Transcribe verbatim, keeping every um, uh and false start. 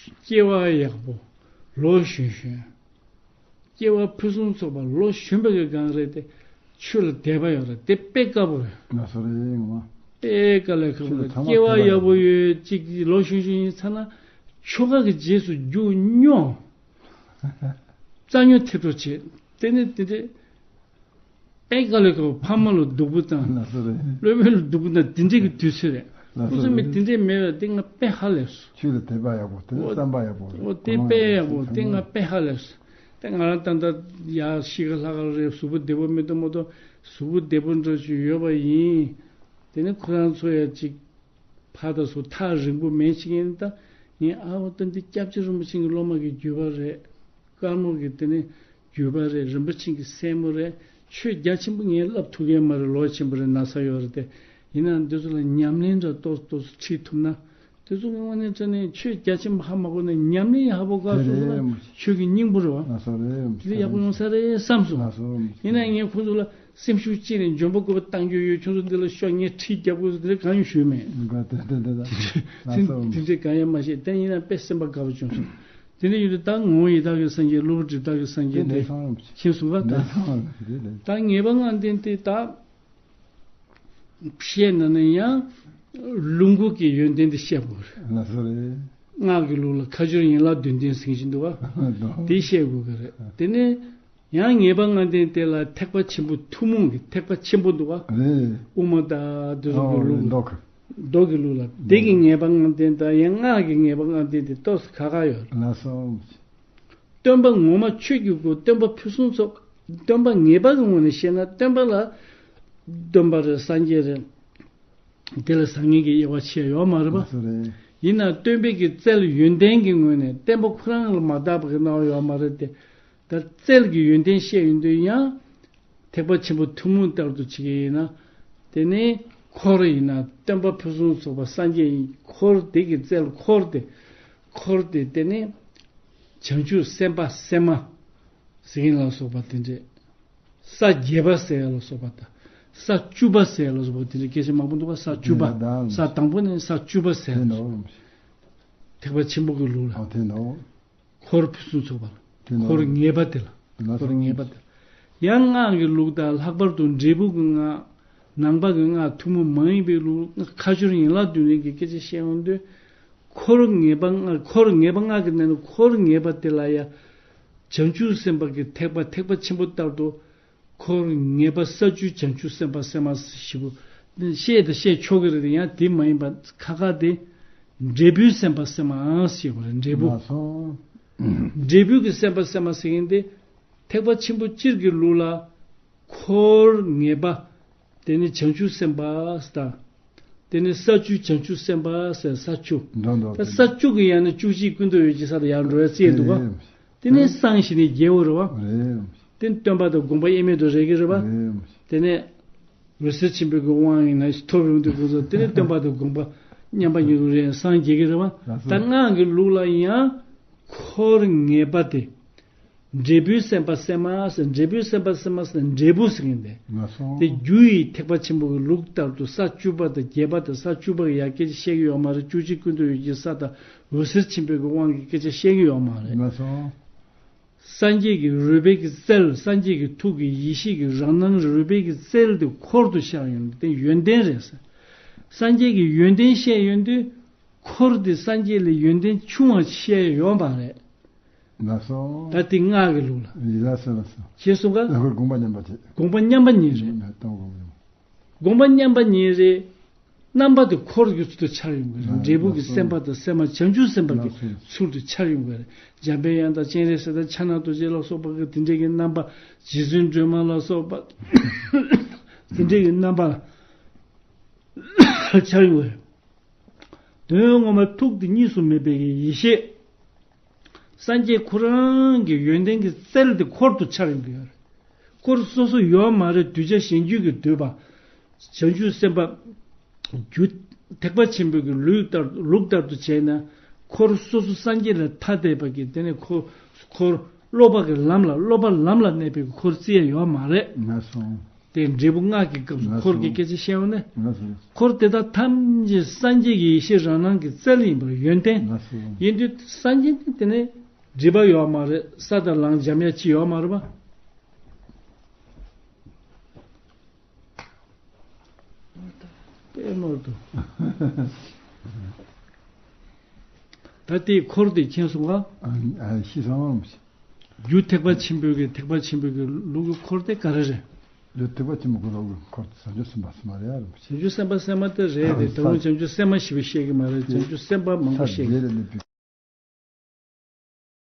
སྐྱེ་བ་ཡག་པོ་ལོ་གཞོན་གཞོན། སྐྱེ་བ་ཕུན་སུམ་ཚོགས་པ་ལོ་གཞོན་པའི་གི་སྒང་རེད་དེ། ཆོས་ལ་དད་པ་ཡོད་རེད་དེ་དཔེ་དཀའ་པོ་རེད། ལགས་སོ་རེད་ངོ་མ། དཔེ་དཀའ་ལས་ཁག་པོ་རེད། ཆོས་ལ་ཚང་མ་སྐྱེ་བ་དད་པ་ཡག་པོ་ཡོད་ཅིག་ལོ་གཞོན་གཞོན་ཡིན་ཚར་ན་ཆོ་ག་གི་རྗེས་སུ་རྒྱུག་སྙོག་རྩ་ཉོ་ཐེབས་གྲོགས་བྱེད། དེ་ནས་དེ་འདྲས། ཨེ་དཀའ་ལས་ཁག་པོ། ཕ་མ་ལ་སྡུག་པོ་བཏང་། ལགས་སོ་རེད། སློབ་དཔོན་ལ་སྡུག་པོ་བཏང་། དེ་འདྲས་ཀྱི་དུས་ཚོད་རེད། ལགས་སོ་ཁོང་ཚོ་མི་རེད། དེ་འདྲས་མེད་པ་དེ་ང་དཔེ་ཧ་ལས་སོང་། ཆོས་ལ་དད་པ་ཡག་པོ་དེ་ནས་བསམ་པ་ཡག་པོ་རེད། འོ་དེ་དཔེ་ཡག་པོ་དེ་ང་དཔེ་ཧ་ལས་སོང་། དེ་ང་རང་ད་ལྟ་ཡར་གཞིས་ཀ་ལྷ་ཁང་རེད། གཟུགས་པོ་བདེ་པོ་མི་འདུག་མ་གཏོགས་གཟུགས་པོ་བདེ་པོ་འདྲ་ཅིག་ཡོད་པ་ཡིན། དེ་ནས་ཁོ་རང་ཚོ་ཡ་ཅིག་ཕར་དང་ཚུར་ཐག་རིང་པོ་མེད་ཅིག་ཡིན་ད། ངས་ཨ་འོ་ད་འདི་སྐྱབས་རྗེ་རིན་པོ་ཆེ་གི་སློབ་མ་གི་བརྒྱུད་པ་རེད། དཀར་མོ་གི་དེ་ནས་བརྒྱུད་པ་རེད། རིན་པོ་ཆེ་གི་སྲས་མོ་རེད། ཆོས་རྒྱ་ཆེན་པོ་ངས་བསླབ་ཐུབ་ཀྱི་མ་རེད། ལོ་ཆེན་པོ་རེད། ན་ཚ་ཡོད་རེད་དེ། ཡིན་ནའང་འདི་ཚོ་ལ་ཉམས་ལེན་འདྲ་ཏོག་ཏོག་ཙམ་ཁྲིད་ཐུབ་ན། འདི་ཚོ་གི་དངོས་གནས་དྲང་གནས་ཆོས་རྒྱ་ཆེན་པོ་ཧ་མ་གོ་ན་ཉམས་ལེན་ཡག་པོ་དགའ་སོང་ན་ཆོས་ཀྱི་སྙིང་པོ་རེད་བ། ལགས་སོ་རེད། དེ་ཡག་པོ་ཡོང་ས་རེད་བསམ་སོང་། ལགས་སོ། ཡིན་ནའང་ངས་ཁོང་ཚོ་ལ། སེམས་ཤུགས་ཅིག་ནས་འཇོན་པོ་དགོས་པ་བཏང་རྒྱུ་ཡོད། ཁྱོད་ཚོ་འདི་ལ་ཤོག་ངས་ཁྲིད་རྒྱབ་དགོས་ཟེར་དེ་འདྲ་གང་ཡང་ཞུས་མེད། དེ་འདྲ་གང་ཡང་མ་བཤད། དེ་ཡིན་ན་དཔེ་སེམས་པ་དགའ་པོ་བྱུང་སོང་། དེ་འདྲ་ཡོད་དུས་ད་ངོ་བོ་ཡི་དྭགས་ཀྱི་སངས་རྒྱས། གློ་བུར་སྒྲིབ་དག་གི་སངས་རྒྱས་དེ་ཤེས་སོང་ག་ད། ད་ངེས་པ་ལྔ་ལྡན་དེ་ད་བཤད་ན་ན་ཡང་ལུང་ཁུག་གི་ཡོན་ཏན་དེ་བཤད་དགོས་རེད། ལགས་སོ་རེད། སྔགས་ཀྱི་ལུགས་ལ་ཁ་སྦྱོར་ཡན་ལག་བདུན་ལྡན་ཟེར་གྱི་འདུག་བ། དེ་བཤད་དགོས་ཀྱི་རེད། དེ་ནས། ཡང་ངེས་པ་ལྔ་ལྡན་དེ་ལ་ཐེག་པ་ཆེན་པོ་ཐུན་མོང་གི་ཐེག་པ་ཆེན་པོ་འདུག་ག། རེད། དབུ་མ་དང་དེ་ཚོ་གི་ལུགས། མདོ་གི། མདོ་གི་ལུགས་ལ། དེ་གི་ངེས་པ་ལྔ་ལྡན་དང་ཡང་སྔགས་ཀྱི་ངེས་པ་ལྔ་ལྡན་དེ་ཏོག་ཙམ་ཁག་ཁག་ཡོད་རེད། ལགས་སོ། སྟོན་པ་ངོ་མ་ཆོས་ཀྱི་སྐུ། སྟོན་པ་ཕུན་སུམ་ཚོགས། སྟོན་པ་ངེས་པ་གི་ངོས་ནས་བཤད་ན་སྟོན་པ་ལ། སྟོན་པ་རེད། སངས་རྒྱས་རེད། དེ་ལ་བཟང་ངན་གྱི་དབྱེ་བ་ཕྱེ་ཡོད་མ་རེད་པ། ལགས་སོ་རེད། ཡིན་ན་སྟོན་པའི་གི་རྩལ་ཡོན་ཏན་གྱི་ངོས་ནས་བསྟན་པ་ཁོ་རང་ལ་མ་དག་པ་གི་སྣང་བ་ཡོད་མ་རེད་དེ། ད་རྩལ་གྱི་ཡོན་ཏན་བཤད་ཡོང་དུས་ཡང་ཐེག་པ་ཆེན་པོ་ཐུན་མོང་ལྟར་དུ་བྱེད་ཀྱི་ཡིན་ན། དེ་ནི་འཁོར་ཡིན་ན་སྟོན་པ་ཕུན་སུམ་ཚོགས་པ་སངས་རྒྱས་ཡིན། འཁོར་དེ་གི་རྩལ་འཁོར་དེ། འཁོར་དེ་དེ་ནི་བྱང་ཆུབ་སེམས་དཔའ་སེམས་མ་ཟེར་མཁན་ལ་སོགས་པ་དེ་འདྲས། ས་བརྒྱད་པ་ཟེར་ཡ་ལ་སོགས་པ་དང་། ས་བཅུ་པ་ཟེར་ཡ་ལ་སོགས་པ་དེ་འདྲས་སྐད་ཆ་མང་པོ་འདུག་པ། ས་བཅུ་པ། ཡ་ད། ས་དང་པོ་ནས་ས་བཅུ་པ་ཟེར་ཡ་ལ་སོགས་པ། ཐེག་པ་ཆེན་པོ་གི་ལུགས་ལ། འཁོར་ཕུན་སུམ་ཚོགས་པ་ལ། འཁོར་ངེས་པ་དེ་ལ། འཁོར་ངེས་པ་དེ་ལ། ཡང་སྔགས་ཀྱི་ལུགས་དང་ལྷག་པར་དུ་འབྲས་བུ་གི་སྔགས། ནང་པ་གི་སྔགས་ཐུན་མོང་མ་ཡིན་པའི་ལུགས། ཁ་སྦྱོར་ཡན་ལག་བདུན་ལྡན་གྱི་སྐད་ཆ་བཤད་ཡོང་དུས། འཁོར་ངེས་པ་ལྔ། འཁོར་ངེས་པ་ལྔ་གི་ནང་ནས་འཁོར་ངེས་པ་དེ་ལ་ཡང་། བྱང་ཆུབ་སེམས་དཔའ་གི་ཐེག་པ་ཐེག་པ་ཆེན་པོ་ལྟར་དུ། འཁོར་ངེས་པ་ས་བཅུ་བྱང་ཆུབ་སེམས་དཔའ་སེམས་མ་བཞི་པོ། བཤད་དང་བཤད་ཆོག་གི་རེད། ཡང་དེ་མ་ཡིན་པ་ཁག་ཁག་དེ། འབྲས་བུའི་སེམས་དཔའ་སེམས་མ་ཞེས་པ་རེད། འབྲས་བུ། ལགས་སོ། འབྲས་བུ་གི་སེམས་དཔའ་སེམས་མ་ཟེར་མཁན་དེ། ཐེག་པ་ཆེན་པོ་སྤྱིར་གྱི་ལུགས་ལ། འཁོར་ངེས་པ། དེ་ནི་བྱང་ཆུབ་སེམས་དཔའ་དང་། དེ་ནི་ས་བཅུ་བྱང་ཆུབ་སེམས་དཔའ་ཟེར་ས་བཅུ། འགྲོ་འགྲོ། ད་ས་བཅུ་གི་ཡང་ན་བཅུ་གཅིག་ཀུན་ཏུ་ཡོད་ཀྱི་ས་དང་ཡར་འགྲོ་ཡ་རྩིས་འདུག་ག། རེད། དེ་ནས་སངས་ཞིང་ནི་རྒྱལ་བོ་རེད་བ། རེད། དེ་སྟོན་པ་དང་དགོངས་པ་དབྱེར་མེད་དུ་རེག་གི་རེད་བ། རེད། དེ་ནས་འོད་ཟེར་ཆེན་པོའི་གི་དབང་ཡིན་ན་ཐོབ་ཡོང་དུས་ཁོང་ཚོ་དེ་ནས་སྟོན་པ་དང་དགོངས་པ་མཉམ་པ་ཉིད་དུ་རེག་སངས་རྒྱས་ཀྱི་རེད་བ། ལགས་སོ། ད་སྔགས་ཀྱི་ལུགས་ལ་ཡང་འཁོར་ངེས་པ་དེ། འབྲས་བུའི་སེམས་དཔའ་སེམས་མ་ཟེར། འབྲས་བུའི་སེམས་དཔའ་སེམས་མ་ཟེར་ན་འབྲས་བུ་ཟེར་མཁན་དེ། ལགས་སོ། དེ་རྒྱུ་ཡི་ཐེག་པ་ཆེན་པོ་གི་ལུགས་ལྟར་དུ་ས་བཅུ་པ་དང་བརྒྱད་པ་དང་ས་བཅུ་པ་གི་ཡ་སྐད་ཆ་བཤད་ཀྱི་ཡོད་མ་རེད། བཅུ་གཅིག་ཀུན་ཏུ་ཡོད་ཀྱི་ས་དང་འོད་ཟེར་ཆེན་པོའི་གི་དབང་གི་སྐད་ཆ་བཤད་ཀྱི་ཡོད་མ་རེད། ལགས་སོ། སངས་རྒྱས་ཀྱི་རོལ་པའི་གི་རྩལ། སངས་རྒྱས་ཀྱི་ཐུགས་ཀྱི་ཡེ་ཤེས་ཀྱི་རང་སྣང་རོལ་པའི་གི་རྩལ་དེ་འཁོར་དུ་ཤར་ཡོང་དེ་ཡོན་ཏན་རེད་ཟེར། སངས་རྒྱས་ཀྱི་ཡོན་ཏན་བཤད་ཡོང་དུས་འཁོར་དེ་སངས་རྒྱས་ལས་ཡོན་ཏན་ཆུང་བ་བཤད་ཡོད་མ་རེད། ལགས་སོ། ད་དེ་སྔགས་ཀྱི་ལུགས་ལ། ལགས་སོ་ལགས་སོ། ཤེས་སོང་ག། ལགས་སོ། དགོངས་པ་མཉམ་པ་བྱེད། དགོངས་པ་མཉམ་པ་ཉིད་རེད། ལགས་སོ། དགོངས་པ་མཉམ་པ་ཉིད་རེད། རྣམ་པ་དེ་འཁོར་གྱི་ཚུལ་དུ་འཆར་ཡོང་གི་རེད། ལགས་འབྲས་བུ་གི་སོ། སེམས་དཔའ་དང་སེམས་མ་བྱང་ཆུབ་སེམས་དཔའ་གི། ལགས་སོ། ཚུལ་དུ་འཆར་ཡོང་གི་རེད། འཇམ་པའི་དབྱངས་དང་སྤྱན་རས་གཟིགས་དང་ཕྱག་ན་རྡོ་རྗེ་ལ་སོགས་པ་གི་དེ་འདྲའི་གི་རྣམ་པ། རྗེ་བཙུན་སྒྲོལ་མ་ལ་སོགས་པ་དེ་འདྲའི་གི་རྣམ་པ་འཆར་ཡོང་གི་རེད། དོན་ངོ་མ་ཐུགས་དེ་གཉིས་སུ་མེད་པའི་གི་ཡེ་ཤེས། སངས་རྒྱས་ཁོ་རང་གི་ཡོན་ཏན་གྱི་རྩལ་དེ་འཁོར་དུ་འཆར་ཡོང་གི་ཡོད་རེད། འཁོར་སོ་སོ་ཡོད་མ་རེད། གདུལ་བྱ་གཞན་རྒྱུད་ཀྱིས་བསྡུས་པ། བྱང་ཆུབ་སེམས་དཔའ་རྒྱུད་ཐེག་པ་ཆེན་པོའི་གི་ལུགས་ལྟར་ལུགས་ལྟར་དུ་བྱས་ན། འཁོར་སོ་སོ་སངས་རྒྱས་ལ་ཐ་དད་པ་གི་དེ་ནས་འཁོར་འཁོར་སློབ་པ་གི་ལམ་ལ་སློབ་པ་ལམ་ལ་གནས་པའི་གི་འཁོར་རྩི་ཡ་ཡོད་མ་རེད། ལགས་སོ། ཏེ་འབྲས་བུ་ལྔ་གི་སྐབས་སུ་ལགས་འཁོར་གྱི་སོ། སྐད་ཆ་བཤད་འོང་ནས། ལགས་སོ། འཁོར་དེ་དག་ཐམས་ཅད་སངས་རྒྱས་ཀྱི་ཡེ་ཤེས་རང་སྣང་གི་རྩལ་ཡིན་པར་ཡོན་ཏན། ལགས་སོ། ཡིན་དུས་སངས་རྒྱས་ནི་དེ་ནས་སྒྲིབ་པ་ཡོད་མ་རེད། ས་དང་ལང་འཇམ་ཡ་ཅི་ཡོད་མ་རེད་པ། དཔེ་ནོར་འདུག། ད་དེའི་འཁོར་དེ་མཁྱེན་སོང་ང་། ཨ་ཨ་ཤེས་སོང་ངམ་ཤེས། རྒྱུ་ཐེག་པ་ཆེན་པོའི་གི་ཐེག་པ་ཆེན་པོའི་གི་ལུགས་ཀྱི་འཁོར་དེ་ག་རེ་རེད། རྒྱུ་ཐེག་པ་ཆེན་པོའི་གི་ལུགས་ཀྱི་འཁོར་དེ་བྱང་ཆུབ་སེམས་དཔའ་སེམས་མ་རེད་ཡ་རེད། བྱང་ཆུབ་སེམས་དཔའ་སེམས་མ་དེ་རེད་དེ། ད་རུང་བྱང་ཆུབ་སེམས་མ་ཞེས་པ་བཤད་གི་མ་རེད། བྱང་ཆུབ་སེམས་དཔའ་མང་པོ་བཤད་གི།